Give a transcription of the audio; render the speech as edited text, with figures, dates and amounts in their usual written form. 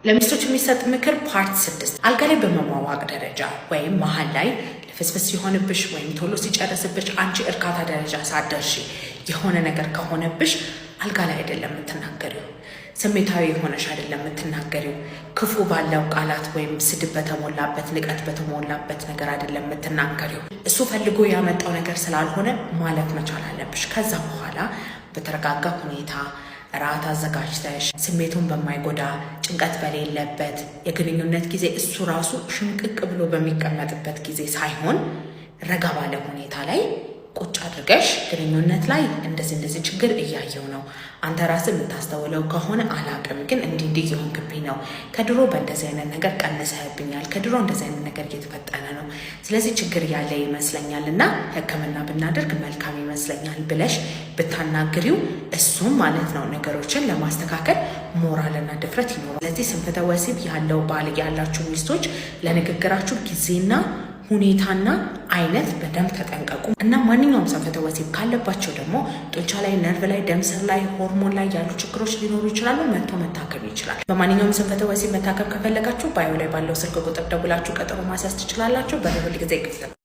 ለሚስቶች የሚሰጥ ምክር part 6። አልጋ ላይ በመሟሟቅ ደረጃ ወይም መሀል ላይ ልፍስፍስ ሲሆንብሽ ወይም ቶሎ ሲጨርስብሽ፣ አንቺ እርካታ ደረጃ ሳትደርሺ የሆነ ነገር ከሆነብሽ አልጋ ላይ አይደለም የምትናገሪው። ስሜታዊ የሆነሽ አይደለም የምትናገሪው። ክፉ ባለው ቃላት ወይም ስድብ በተሞላበት፣ ንቀት በተሞላበት ነገር አይደለም የምትናገሪው። እሱ ፈልጎ ያመጣው ነገር ስላልሆነ ማለፍ መቻል አለብሽ። ከዛ በኋላ በተረጋጋ ሁኔታ ራት አዘጋጅተሽ፣ ስሜቱን በማይጎዳ፣ ጭንቀት በሌለበት የግንኙነት ጊዜ፣ እሱ ራሱ ሽምቅቅ ብሎ በሚቀመጥበት ጊዜ ሳይሆን ረጋ ባለ ሁኔታ ላይ ቁጭ አድርገሽ ግንኙነት ላይ እንደዚህ እንደዚህ ችግር እያየው ነው፣ አንተ ራስህ የምታስተውለው ከሆነ አላቅም፣ ግን እንዲህ እንዲህ እየሆንክብኝ ነው፣ ከድሮ በእንደዚህ አይነት ነገር ቀንሰህብኛል፣ ከድሮ እንደዚህ አይነት ነገር እየተፈጠረ ነው፣ ስለዚህ ችግር ያለ ይመስለኛል እና ሕክምና ብናደርግ መልካም ይመስለኛል ብለሽ ብታናግሪው እሱም ማለት ነው ነገሮችን ለማስተካከል ሞራልና ድፍረት ይኖራል። ስለዚህ ስንፈተ ወሲብ ያለው ባል ያላችሁ ሚስቶች ለንግግራችሁ ጊዜና ሁኔታና አይነት በደንብ ተጠንቀቁ እና ማንኛውም ስንፈተ ወሲብ ካለባቸው ደግሞ ጡንቻ ላይ፣ ነርቭ ላይ፣ ደም ስር ላይ፣ ሆርሞን ላይ ያሉ ችግሮች ሊኖሩ ይችላሉ። መጥቶ መታከም ይችላል። በማንኛውም ስንፈተ ወሲብ መታከም ከፈለጋችሁ bio ላይ ባለው ስልክ ቁጥር ደውላችሁ ቀጠሮ ማስያዝ ትችላላችሁ። በር ሁል ጊዜ ክፍት ነው።